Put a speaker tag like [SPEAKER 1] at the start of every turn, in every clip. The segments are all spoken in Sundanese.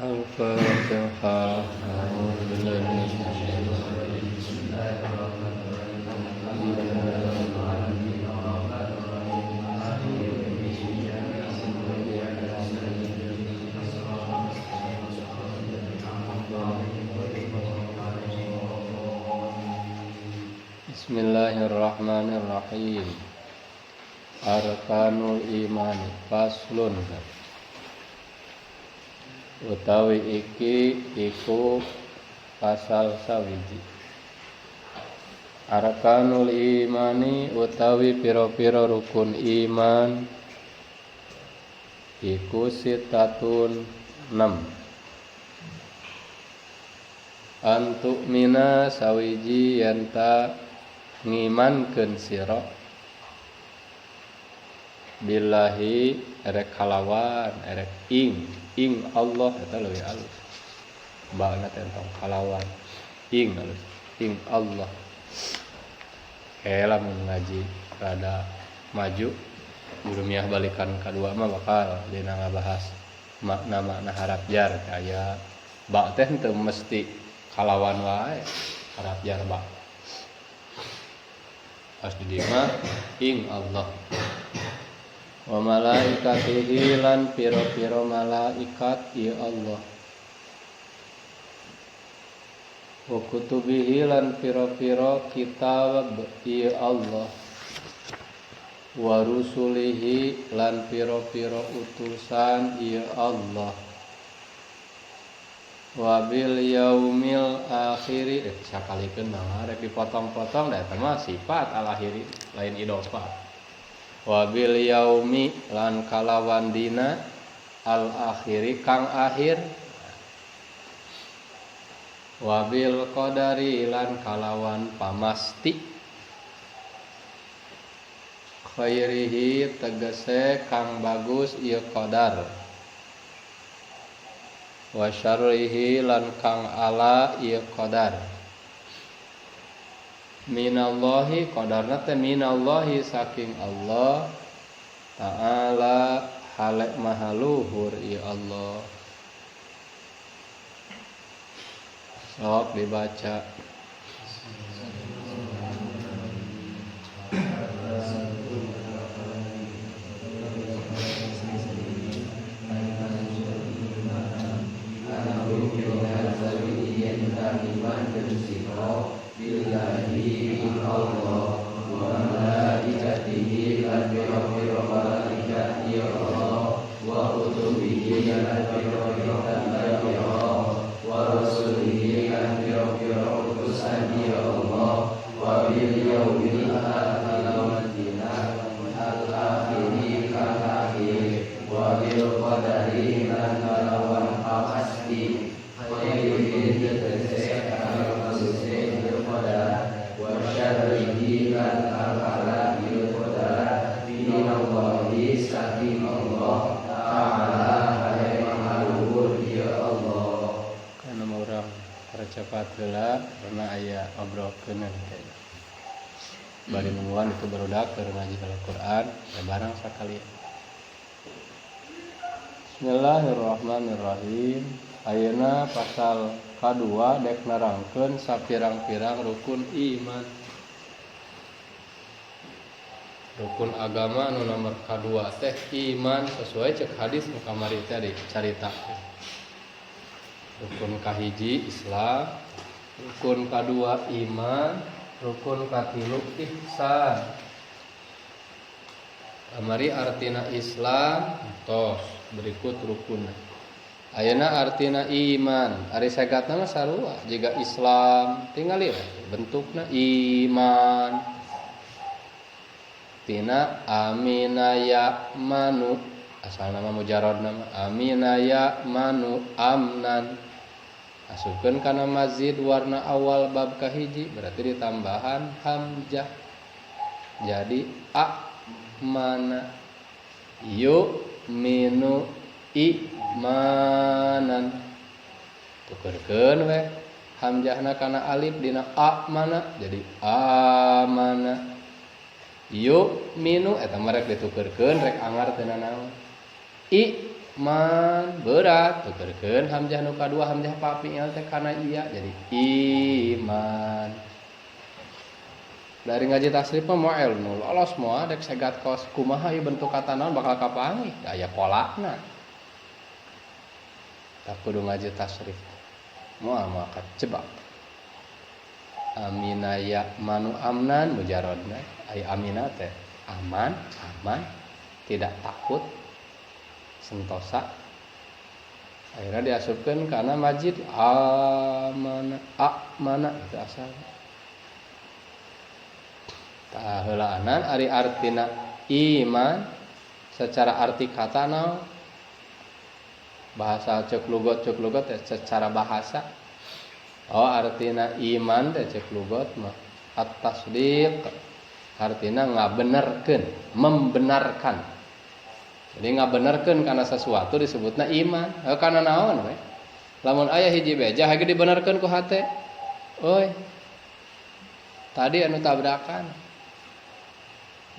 [SPEAKER 1] Al-Fatihah. Bismillahirrahmanirrahim. Arkanul imani faslun. Utawi iki iku pasal sawiji. Arkanul imani utawi pira-pira rukun iman iku sitatun 6. Antuk mina sawiji yenta ngimankeun sira billahi erek kalawan erek ing ing Allah eta leuwih alus baana teh entong kalawan ing alus ing Allah. Lamun ngaji rada maju jurumiah balikan kadua mah bakal dina ngabahas makna-makna harap jar kaya ba teh teu mesti kalawan wae harap jar ba. Pas di dieu mah ing Allah. Wa malaikatihi lan pira-pira malaikat ya Allah. Wa kutubihi lan pira-pira kitab ya Allah. Wa rusulihi lan pira-pira utusan ya Allah. Wa bil yaumil akhiri sakalikeun mah rek dipotong-potong da eta mah sifat al-akhiri lain idhofah. Wa bil yaumi lan kalawan dina al akhiri kang akhir. Wa bil qadari lan kalawan pamasti. Khairihi tegese kang bagus ieu qadar. Wa syarrihi lan kang ala ieu qadar. Minallahi qadarna teh minallahi saking Allah ta'ala hale maha luhur ieu Allah. Sok dibaca. Karena aya obrolkeun kayaknya. Bari nungguan itu barudak keur ngaji Al-Qur'an ya barang sakalian. Bismillahirrahmanirrahim. Ayeuna pasal kadua dek nerangkeun sapirang-pirang rukun iman. Rukun agama nu nomor kadua teh iman sesuai cek hadis nu kamari teh dicaritakeun. Rukun kahiji Islam, rukun kadua iman, rukun katilu ihsan. Kamari artina Islam tos berikut rukunna. Ayeuna artina iman, ari segatna mah sarua jiga Islam, tingali we bentukna iman. Tina amina ya manu, asal nama mujarrad nama amina ya manu amnan. Asupkeun kana mazid warna awal bab kahiji berarti ditambahan hamzah. Jadi a mana yu minu imanan. Tukerkeun we hamzahna kana alif dina a mana jadi amana. Yu minu eta mah rek ditukerkeun rek angar teu nanaon. I Man berat tukerkeun hamzah nu kadua hamzah papiil teh kana iya jadi iman. Dari ngaji tasrif mah moal nu lolos moal dek segat kos kumaha ieu bentuk kata naon bakal kapanggih da aya polana. Tak kudu ngaji tasrif. Moal moal kajebak. Amina ya manu amnan mujarodna ai amina teh aman, aman, tidak takut, sentosa. Akhirnya diasupkan karena majid amana, amana itu asal. Tah heulaanan ari artina iman secara arti kata naon? Bahasa cek lugot teh secara bahasa. Oh artina iman teh cek lugot mah at-tasdiq, artina ngabenerkeun, membenarkan. Jadi ngabenerkeun kana sesuatu disebutna iman. Heuh kana naon we? Lamun aya hiji beja hage dibenerkeun ku hate. Euy. Tadi anu tabrakan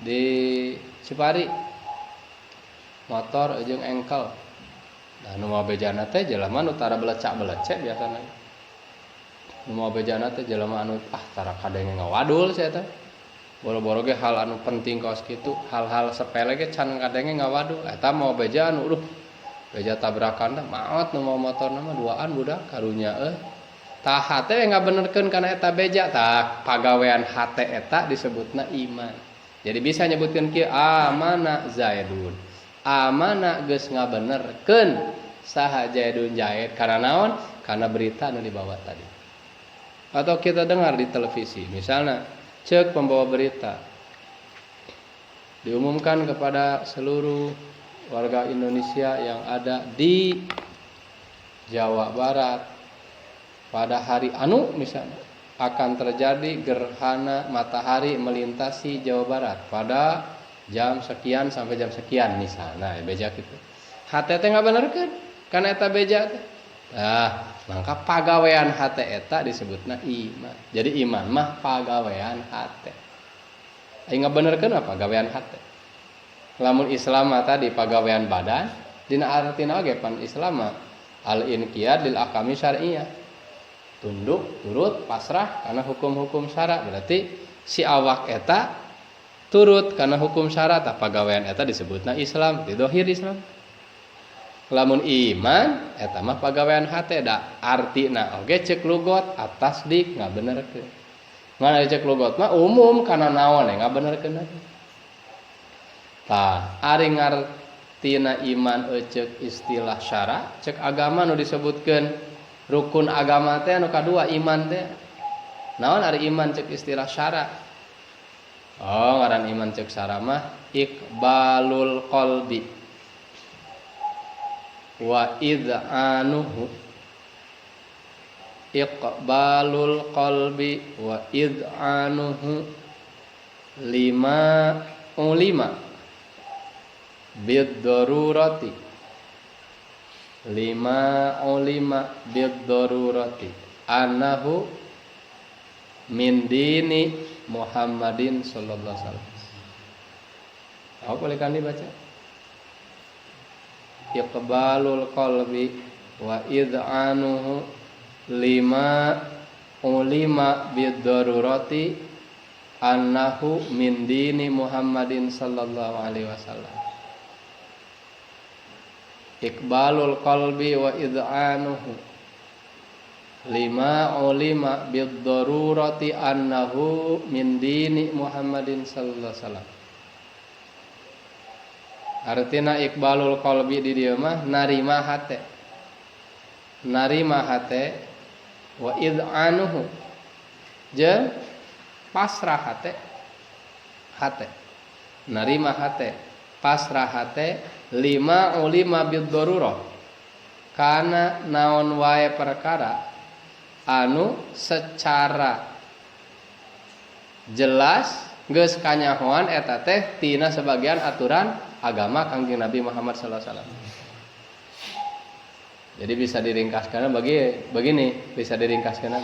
[SPEAKER 1] di Cipari motor jeung engkel. Nah nu mawa bejana teh jelema nu tara belecak-belecek biasana. Nu mawa bejana teh jelema anu tara kadenge ngawadul sia teh. Boro-boro ge hal anu penting kaos kitu, hal-hal sepele ge can kadenge ngawadul. Eta mawa beja anu duh beja tabrakan teh maot nu mawa motorna mah duaan budak karunya euy. Tah hate we ngabenerkeun kana eta beja, tah pagawean hate eta disebutna iman. Jadi bisa nyebutkeun kieu amana Zaidun. Amana geus ngabenerkeun saha Zaidun Zaid karena naon? Karena berita anu dibawa tadi. Atau kita dengar di televisi, misalnya cek pembawa berita diumumkan kepada seluruh warga Indonesia yang ada di Jawa Barat pada hari anu misalnya akan terjadi gerhana matahari melintasi Jawa Barat pada jam sekian sampai jam sekian misalnya, ya beja gitu. Hate teh ngabenerkeun kana eta beja teh. Nah, maka pagawean hate eta disebutna iman. Jadi iman mah pagawean hate. Ai ngabenerkeun apa pagawean hate? Lamun Islam mah tadi pagawean badan, dina artina oge pan Islam mah al-inqiyad lil ahkami syar'iyyah. Tunduk, turut, pasrah karena hukum-hukum syara. Berarti si awak eta turut karena hukum syara, tah pagawean eta disebutna Islam, di dohir Islam. Lamun iman eta mah pagawean hate da artina oge cek lugot atas dik ngabenerkeun. Ngan ari cek lugot mah umum kana naon we ngabenerkeun teh. Tah ari ngartina iman cek istilah syara, cek agama nu disebutkeun rukun agama teh anu kadua iman teh. Naon ari iman cek istilah syara? Oh ngaran iman cek syara mah iqbalul qalbi wa id'anuhu. Iqbalul qalbi wa id'anuhu lima ulima bid-darurati, lima ulima bid-darurati annahu min dini Muhammadin sallallahu alaihi wasallam. Apa boleh kan dibaca? Iqbalul qalbi wa id'anuhu lima ulima bid-darurati annahu min dini Muhammadin sallallahu alaihi wasallam. Iqbalul qalbi wa id'anuhu lima ulima bid-darurati annahu min dini Muhammadin sallallahu alaihi wasallam. Artina iqbalul qalbi di dieu mah narima hate. Narima hate wa id'anuhu jeung pasrah hate. Hate. Narima hate, pasrah hate lima ulima bid-darurah. Kana naon wae perkara anu secara jelas geus kanyahoan eta teh tina sebagian aturan agama Kangjeng Nabi Muhammad sallallahu alaihi wasallam. Jadi bisa diringkaskan bagi begini, bisa diringkaskan.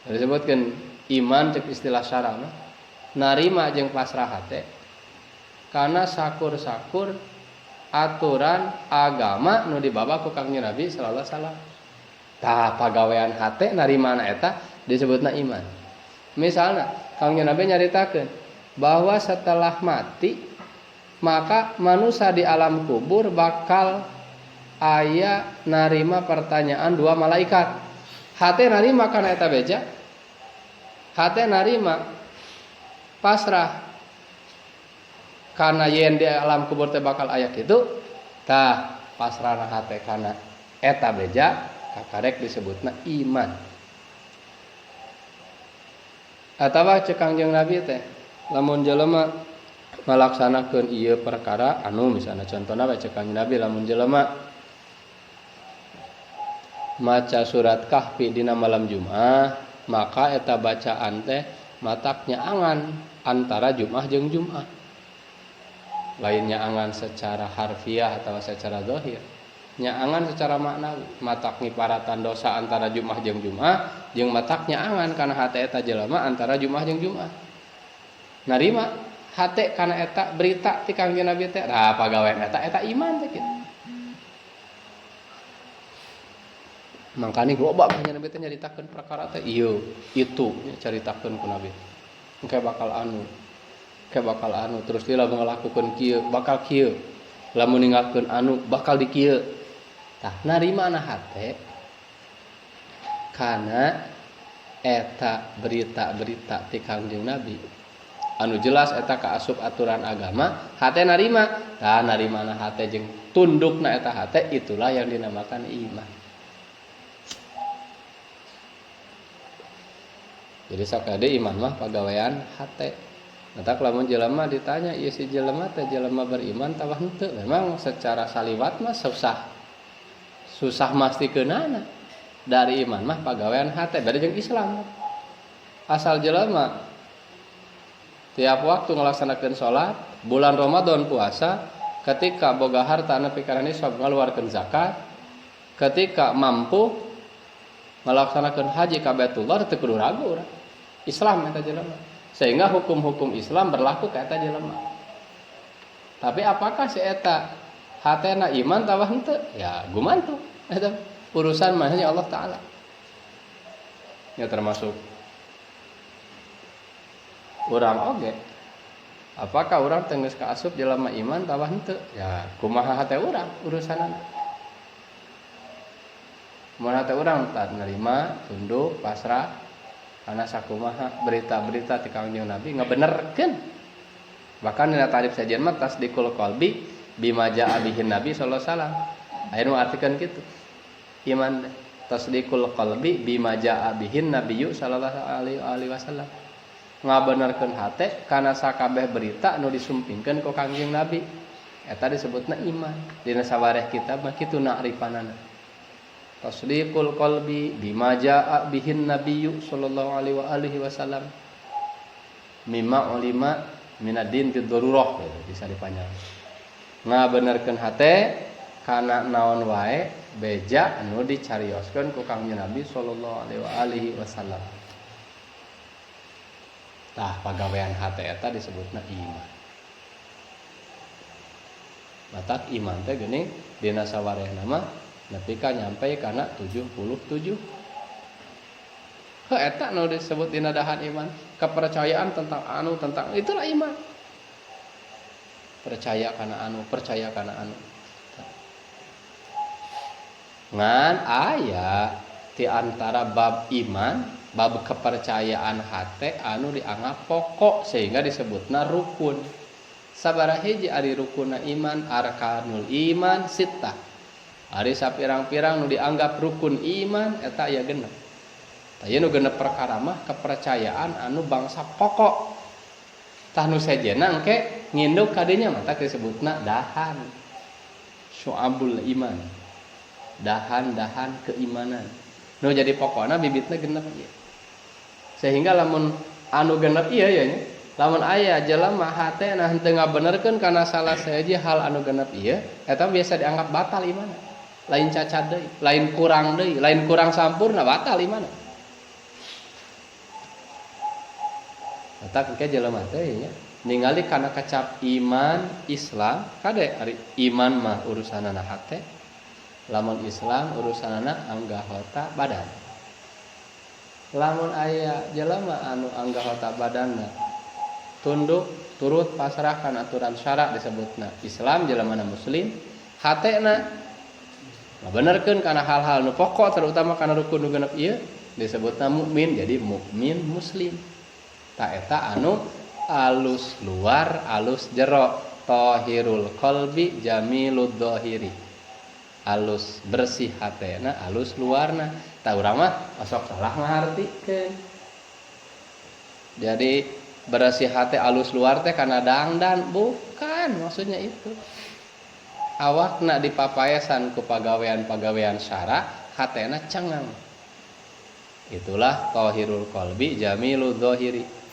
[SPEAKER 1] Disebutkan iman cek istilah syara mah narima jeung pasrah hate karena sakur-sakur aturan agama nu dibawa ku Kangjeng Nabi sallallahu alaihi wasallam. Tah pagawean hate narimana eta disebutna iman. Misalna Kangjeng Nabi nyaritakeun bahwa setelah mati maka manusia di alam kubur bakal aya narima pertanyaan dua malaikat. Hate narima kana eta beja. Hate narima pasrah karena yen di alam kubur teh bakal aya kitu. Tah pasrahna hate kana eta beja kakarek disebutna iman. Atawa cek Kangjeng Nabi teh lamun jelema ngalaksanakeun ieu perkara anu misalna contohna we cek Kangjeng Nabi lamun jelema maca surat Kahfi dina malam Jumat maka eta bacaan teh matak nyaangan antara Jumat jeung Jumat. Lain nyaangan secara harfiah atau secara zahir, nyaangan secara maknawi, matak ngiparatan dosa antara Jumat jeung Jumat jeung matak nyaangan kana hate eta jelema antara Jumat jeung Jumat. Narima hate kana eta berita ti Kangjeng Nabi teh, nah pagawean eta eta iman teh kitu. Mangkani loba Kangjeng Nabi teh nyaritakeun perkara teh ieu itu caritakeun ku Nabi. Engke bakal anu, engke bakal anu, terus dia lamun ngalakukeun kieu bakal kieu. Lamun ninggalkeun anu bakal di kieu. Tah narimana hate kana eta berita-berita ti Kangjeng Nabi anu jelas eta kaasup aturan agama, hate narima. Tah narimana hate jeung tundukna eta hate itulah yang dinamakan iman. Jadi sakade iman mah pagawean hate. Matak lamun jelema ditanya ieu si jelema teh jelema beriman atawa henteu, memang secara saliwat mah susah. Susah mastikeunana. Dari iman mah pagawean hate, beda jeung Islam. Asal jelema tiap waktu ngalaksanakeun salat, bulan Ramadan puasa, ketika boga harta nepi kana nisab ngaluarkeun zakat, ketika mampu melaksanakan haji ka Baitullah teu kudu ragu urang. Islam eta jelema. Sehingga hukum-hukum Islam berlaku ka eta jelema. Tapi apakah si eta hatena iman atawa henteu? Ya gumantung eta urusan mah nya Allah Taala. Ya termasuk urang oge. Apakah urang teu geus kaasup jelema iman atawa henteu? Ya kumaha hate urang urusanana. Mun hate urang tak nerima, tunduk, pasrah karena sakumaha berita-berita ti Kangjeng Nabi ngabenerkeun. Bahkan dina tarif sajian mah tasdiqul qalbi bima jaa bihin Nabi sallallahu alaihi wasallam. Aya nu artikeun kitu. Iman tasdiqul qalbi bima jaa bihin Nabiyyu sallallahu alaihi wasallam. Ngabenerkeun hate kana sakabeh berita nu disumpingkeun ku Kangjeng Nabi. Eta disebutna iman. Dina sawareh kitab mah kitu na'rifanana. Tasdiqul qalbi bima jaa bihin nabiyyu sallallahu alaihi wasallam mimma ulima minad din bid-darurah, bisa dipanjang. Ngabenerkeun hate kana naon wae beja anu dicarioskeun ku Kangjeng Nabi sallallahu alaihi wasallam. Tah pagawean hate eta disebutna iman. Matak iman teh geuning dina sawarehna mah nepi ka nyampe kana 77. Heuh eta nu disebut dina dahan iman, kepercayaan tentang anu tentang itulah iman. Percaya kana anu, percaya kana anu. Ngan aya di antara bab iman, bab kepercayaan hate anu dianggap pokok sehingga disebutna rukun. Sabaraha hiji ari rukunna iman, arkanul iman sittah. Ari sapirang-pirang nu dianggap rukun iman eta aya genep. Tah ieu nu genep perkara mah kepercayaan anu bangsa pokok. Tah nu sejenna engke nginduk kadinya mah tah disebutna dahan. Syu'abul iman. Dahan-dahan keimanan. Nu jadi pokokna bibitna genep ieu. Sehingga lamun anu genep ieu ya nya, lamun aya jelema hatena henteu ngabenerkeun kana salah sahiji hal anu genep ieu, eta biasa dianggap batal imanna. Lain cacat deui, lain kurang deui, lain kurang sampurna, batal imanna. Eta engke jelema teh nya Ningali kana kecap iman Islam kade ari iman mah urusanana hate, lamun Islam urusanana anggota badan. Lamun aya jelema anu anggota badanna tunduk turut pasrah kana aturan syarak disebutna Islam jelemana muslim, hatena ngabenerkeun kana hal-hal nu pokok terutama kana rukun nu genep ieu disebutna mukmin, jadi mukmin muslim. Ta eta anu alus luar alus jero, tahirul qalbi jamilud dhahiri, alus bersih hatena alus luarna. Ta urang mah osok salah ngahartikeun. Jadi bersih hate alus luar teh kana dangdan, bukan maksudnya itu. Awakna dipapaesan ku pagawean-pagawean syara, hatena cengang. Itulah tahirul qalbi jamilud dhahiri.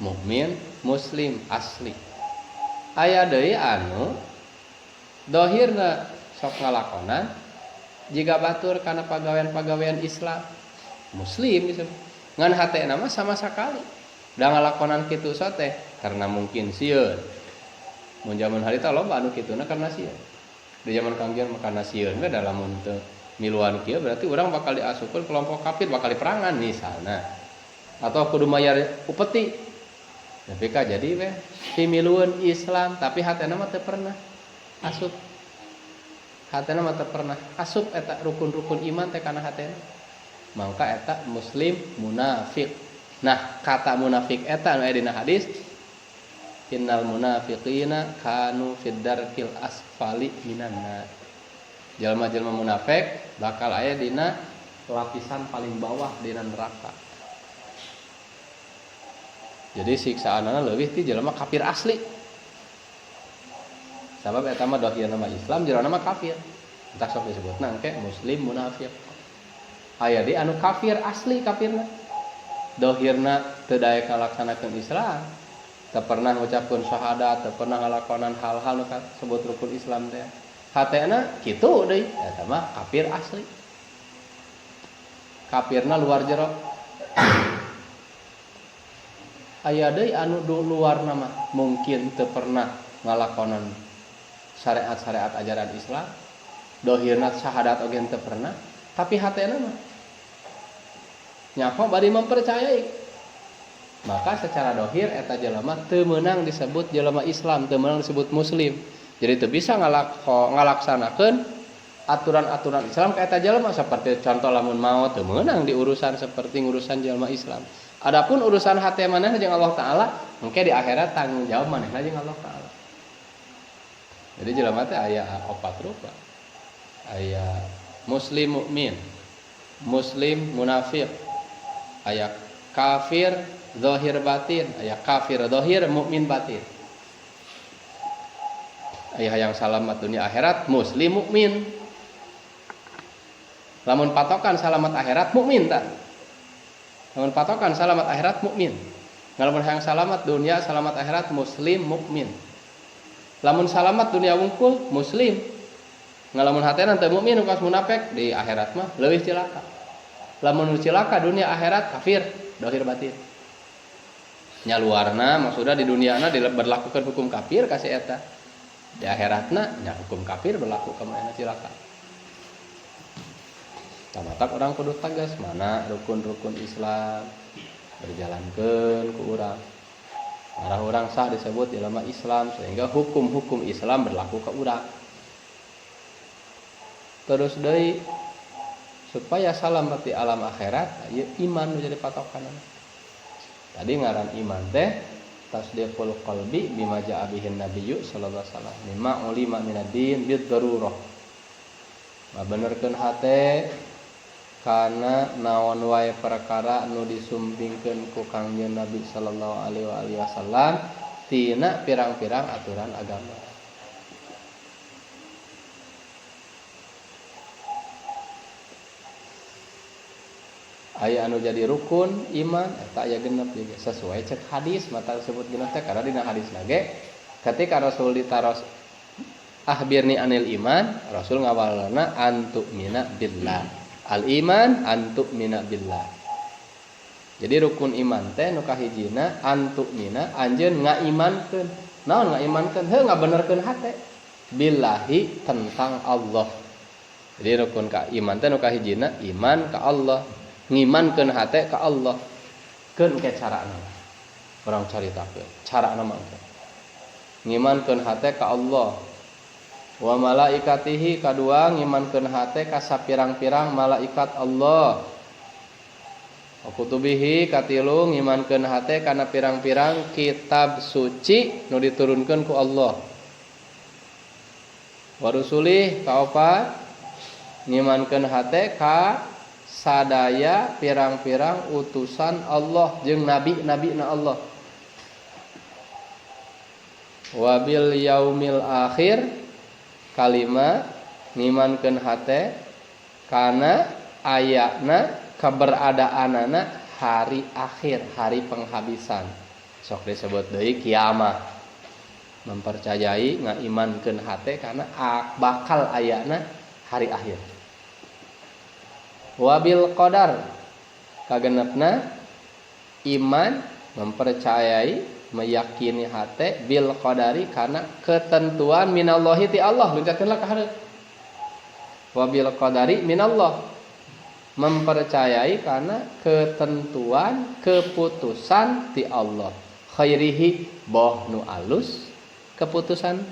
[SPEAKER 1] Mukmin muslim asli. Aya deui anu dohirna sok ngalakonan jiga batur kana pagawean-pagawean Islam, muslim disebut. Ngan hatena mah sama sakali da ngalakonan kitu teh karena mungkin sieun. Mun jaman harita loba anu kituna karena sieun. Di jaman kangjeng mah karena sieun we da lamun teu miluan kieu berarti urang bakal diasupkeun kelompok kafir, bakal diperangan misalna. Atau kudu mayar upeti. Tapi ka jadi we pimilueun Islam tapi hatena mah teu pernah asup. Hatena mah teu pernah asup eta rukun-rukun iman teh kana hatena. Mangka eta muslim munafik. Nah, kata munafik eta anu aya dina hadis innal munafiqina kanu fid darkil asfali minan nar. Jalma-jalma munafik bakal aya dina lapisan paling bawah dina neraka. Jadi siksaanana leuwih ti jelema kafir asli. Sabab eta mah dohirna mah Islam, jerona mah kafir. Entah sok disebutna engke muslim munafik. Aya deui anu kafir asli kafirna. Dohirna teu daek ngalaksanakeun Islam, teu pernah ngucapkeun syahadat, teu pernah ngalakonan hal-hal nu kasebut rukun Islam teh. Hatena kitu deui, eta mah kafir asli. Kafirna luar jero. Aya deui anu luarna mah mungkin teu pernah ngalakonan syariat-syariat ajaran Islam, dohirna syahadat oge teu pernah, tapi hatena mah nyaho bari mempercayai. Maka secara dohir eta jelema teu meunang disebut jelema Islam, teu meunang disebut muslim. Jadi teu bisa ngalaksanakeun aturan-aturan Islam ka eta jelema, seperti contoh lamun maot teu meunang di urusan seperti ngurusan jelema Islam. Adapun urusan hate manehna jeung Allah Taala, engke di akhirat tanggung jawab manehna jeung Allah Taala. Jadi jelema teh aya opat rupa. Aya muslim mukmin, muslim munafik, aya kafir zahir batin, aya kafir zahir mukmin batin. Aya hayang salamat dunia akhirat muslim mukmin. Lamun patokan salamat akhirat mukmin tah. Lamun patokan salamat akhirat mukmin. Lamun hayang salamat dunia salamat akhirat muslim mukmin. Lamun salamat dunia wungkul muslim. Ngalamun hatena teu mukmin kaos munafik di akhirat mah leuwih cilaka. Lamun cilaka dunia akhirat kafir dohir batin. Nya luarna maksudna di duniana diberlakukan hukum kafir ka si eta. Di akhiratna nya hukum kafir berlaku ka manehna cilaka. Tamatak orang kudu tegas mana rukun-rukun Islam berjalankeun ku urang. Arah urang sah disebut jelema Islam sehingga hukum-hukum Islam berlaku ka urang. Terus deui supaya salamat di alam akhirat ieu iman nu jadi patokan. Tadi ngaran iman teh tasdiqul qalbi bima ja'a bihin nabiyyu sallallahu alaihi wasallam mimma ulima minad din bid darurah. Ngabenerkeun hate kana naon wae perkara nu disumpingkeun ku Kangjeng Nabi sallallahu alaihi wasallam tina pirang-pirang aturan agama. Aya anu jadi rukun iman eta aya genep juga sesuai cek hadis mata disebut genep teh karena dina hadis ge ketika Rasul ditaros ahbirni anil iman, Rasul ngawalna antu mina billah. Al iman antu mina billah. Jadi rukun iman teh nu kahijina antu'mina anjeun ngaimankeun. Naon ngaimankeun? Heuh, ngabenerkeun hate billahi tentang Allah. Jadi rukun ka iman teh nu kahijina iman ka Allah, ngimankeun hate ka Allah. Keun ke carana. Urang caritakeun carana mah ngimankeun hate ka Allah. Wa malaikatihi, kadua ngimankeun hate ka sapirang-pirang malaikat Allah. Wa kutubihi, katilu ngimankeun hate kana pirang-pirang kitab suci nu diturunkeun ku Allah. Wa rusulih, kaopat ngimankeun hate ka sadaya pirang-pirang utusan Allah jeung nabi-nabina Allah. Wa bil yaumil akhir, kalima ngimankeun hate kana ayana keberadaanana hari akhir, hari penghabisan, sok disebut deui kiamat. Mempercayai, ngaimankeun hate karena bakal ayana hari akhir. Wabil qadar, kagenepna iman, mempercayai, meyakini hate bil qadari karena ketentuan minallahi ti Allah. Luncatkeun ka hareup. Wabil qadari minallah, mempercayai karena ketentuan keputusan ti Allah, khairihi boh nu alus keputusan,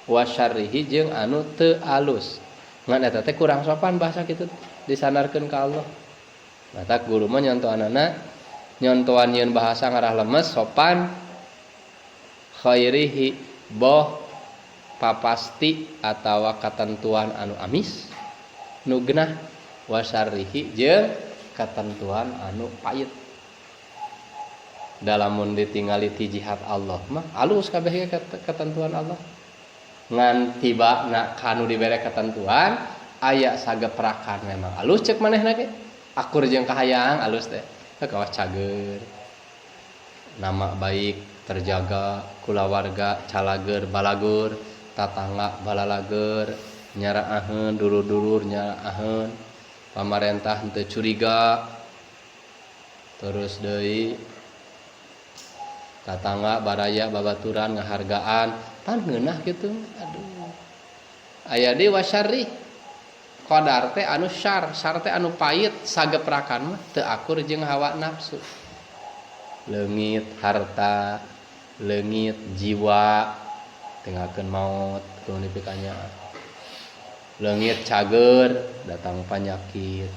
[SPEAKER 1] wa syarrihi jeung anu teu alus. Ngan eta teh kurang sopan bahasa kitu disandarkeun ka Allah. Matak guru mah nyontohanana, nyontohan yeun bahasa ngarah lemes sopan, khairihi boh papasti atawa ketentuan anu amis nu genah, wa syarrihi jeung ketentuan anu pahit. Dalam ditingali ti jihad Allah mah alus kabeh ketentuan Allah, ngan tiba na kanu dibere ketentuan aya sageprakan memang alus cek manehna ge akur jeung kahayang alus teh, kawas cager, nama baik terjaga, kulawarga calager balagur, tatangga balalager, nyaraaheun dulur-dulur nyaraaheun, pamarentah henteu curiga, terus deui tatangga baraya babaturan ngahargaan, pan ngeunah kitu. Aduh, aya deui wasyarri, qadar teh anu syar, syar teh anu pahit, sageprakan mah teu akur jeung hawa nafsu, leungit harta, leungit jiwa, tinggalkeun maut kudu dipikanya, leungit cager datang penyakit,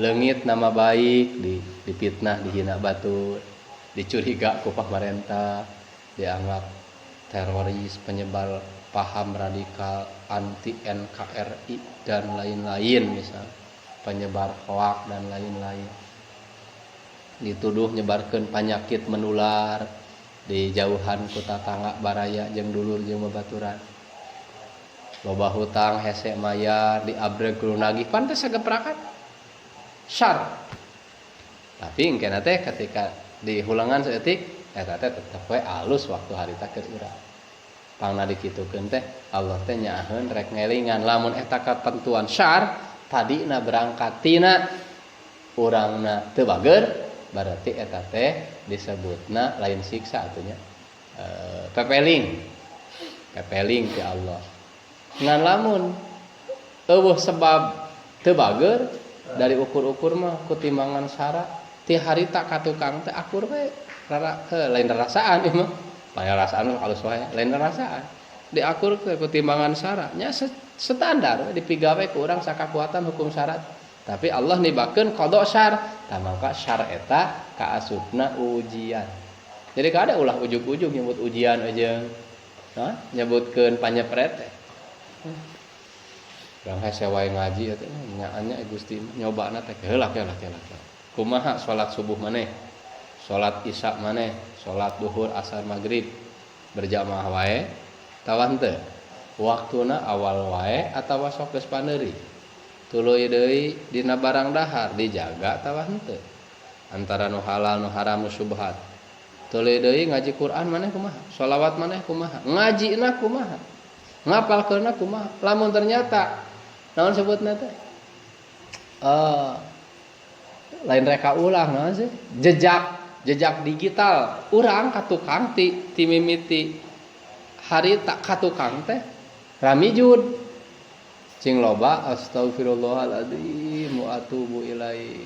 [SPEAKER 1] leungit nama baik di dipitnah, dihina batur, dicuriga ku pamarentah, dianggap teroris, penyebar paham radikal anti NKRI dan lain-lain, misal penyebar hoak dan lain-lain, dituduh nyebarkan penyakit menular, dijauhan ku tatangga baraya jeung dulur jeung babaturan, loba hutang hese mayar, diabreg kudu nagih, pan teh sageprakan syar. Tapi engkena teh ketika dihulangan saeutik eta teh tetep we alus waktu harita keur urang. Pangna dikitukeun teh Allah teh nyaaheun rek ngelingan lamun eta katentuan syar tadina berangkat tina urangna teu bager, berarti eta teh disebutna lain siksa atunya, pepeling, pepeling ti Allah. Ngan lamun eueuh sebab teu bager, dari ukur-ukur mah ku timbangan sara ti harita ka tukang teh akur we, rara heuh, lain rarasaan ieu mah, lain rasaan alus wae, lain rarasaan, diakur ku timbangan sara nya standar dipigawe ku urang sakakuatan hukum syarat. Tapi Allah nibakeun qada syar tah, maka syar eta kaasupna ujian. Jadi kada ulah ujug-ujug nyebut ujian aja, nah, nyebutkeun panyepret teh. Urang hese wae ngaji eta nyaannya Gusti nyobana teh heula heula heula. Kumaha salat subuh maneh, salat isya maneh, salat duhur, asar, maghrib berjamaah wae tawa henteu? Waktuna awal wae atawa sok geus pandeuri? Tuluy deui dina barang dahar dijaga tawa henteu, antara nu halal, nu haram, nu syubhat? Tuluy deui ngaji Quran maneh kumaha, sholawat maneh kumaha, ngajina kumaha, ngapalkeunna kumaha? Lamun ternyata naon sebutna teh Lain reka ulang naon sih? Jejak jejak digital urang ka tukang ti ti mimiti harita ka tukang teh ramijud. Cing loba astagfirullahaladzim wa atubu ilaih.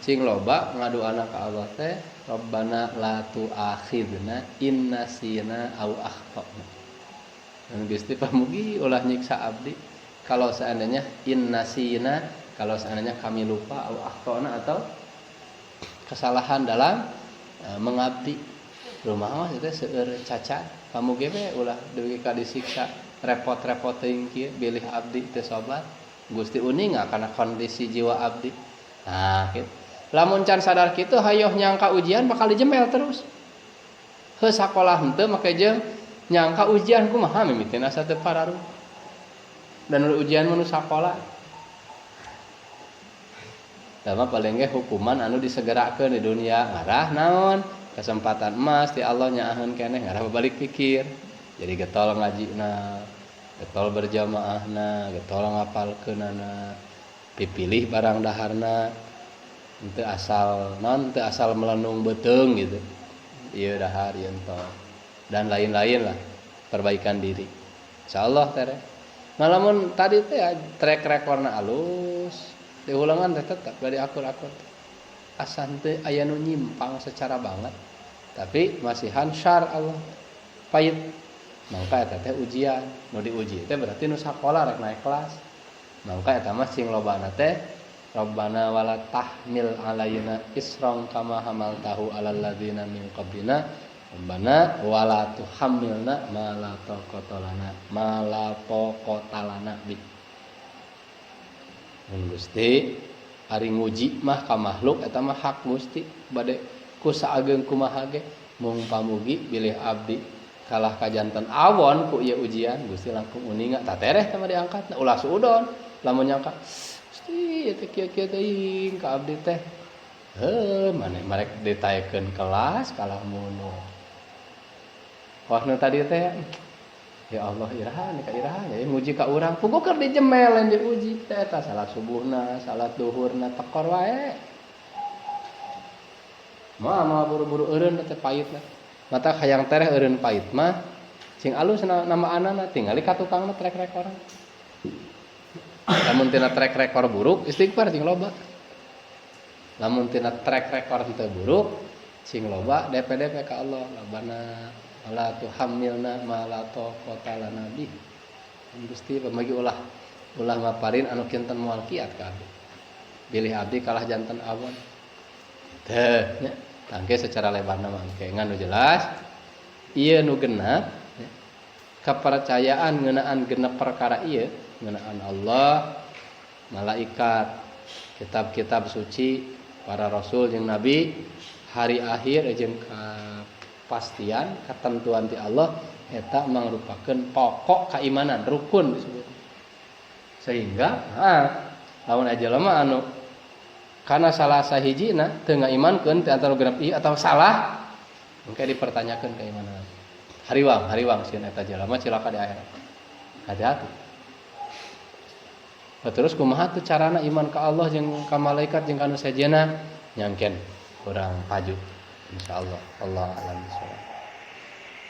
[SPEAKER 1] Cing loba ngaduana ka Allah teh Rabbana la tu'akhidna in nasina au akhtana. Dan Gusti pamugi ulah nyiksa abdi kalau seandainya in nasina, kalau seandainya kami lupa, au akhtana, atau kesalahan dalam mengabdi. Rumah mah itu seueur cacat, pamugi we ulah dugi ka disiksa repot-repot teuing kieu bilih abdi teu sobat. Gusti uninga kana kondisi jiwa abdi. Nah, gitu. Lamun can sadar kitu, hayoh nyangka ujian bakal dijemel terus. Heuh, sakolah henteu make jeung nyangka ujian kumaha mimitina asa teu pararuh. Dan ujian mah nu sakola. Tah paling ge hukuman anu disegerakeun di dunia ngarah naon? Kesempatan emas ti Allah nyaaheun keneh ngarah balik pikir. Jadi getol ngajina, getol berjamaahna, getol ngapalkeunana, dipilih barang daharna, henteu asal non, teu asal melenung beuteung gitu. Ieu dahar, ieu entong. Dan lain-lain lah, perbaikan diri. Insyaallah tereh. Nah, lamun tadi teh track recordna alus, diulangan teh tetap bari akur-akur. Asa teu aya nu nyimpang secara banget. Tapi masihan syar Allah pahit. Mangka eta teh ujian. Nu diuji teh berarti nu sakola rek naik kelas. Mangka eta mah cing lobana teh Rabbana wala tahmil alaina isran kama hamaltahu alal ladzina min qablina. Rabbana wala tuhammilna ma la taqata lana ma la taqata lana bi. Mun Gusti ari nguji mah ka makhluk eta mah hak Gusti bade ku saageng kumaha ge, mung pamugi bilih abdi kalah kajanten awon ku ieu ujian, Gusti langkung uninga. Tah, tereh teh mah diangkat. Ulah suudon lamun nyangka Gusti teh kieu-kieu teuing ka abdi teh, heuh, maneh marek ditaekeun kelas kalah mundur. Wah, nu tadi teh, ya Allah, iraha ka iraha ya nguji ka urang? Puguh keur dijemel lain diuji teh. Eta salat subuhna, salat duhurna tekor wae mah mah buru-buru eureun teh pahitna. Mata hayang tereh eureun pahit mah cing alus nama anana, tingali ka tukangna track record. Lamun tina track record buruk, istighfar cing loba. Lamun tina track record teu buruk, cing loba DP-DP ka Allah, Rabbana wala tuhammilna ma la taqata lana bih. Gusti pamagi ulah ulah maparin anu kinten moal kiat ka abdi. Bilih abdi kalah janten awon. Teh nya tangke secara lebarna mah engke, ngan nu jelas ieu nu genep nya, kepercayaan ngeunaan genep perkara ieu, ngeunaan Allah, malaikat, kitab-kitab suci, para rasul jeung nabi, hari akhir jeung kepastian ketentuan ti Allah, eta mangrupakeun pokok keimanan, rukun disebut. Sehingga lamun aya jelema anu karena salah sahijina teu ngaimankeun ti antara genep ieu atau salah, engke dipertanyakeun keimanan. Hariwang hariwang sieun eta jelema cilaka di akhirat. Hati-hati. Nah, terus kumaha tuh carana iman ka Allah jeung ka malaikat jeung ka anu sejenna? Nyangken kurang paju. Insyaallah, Allah alam bisawab.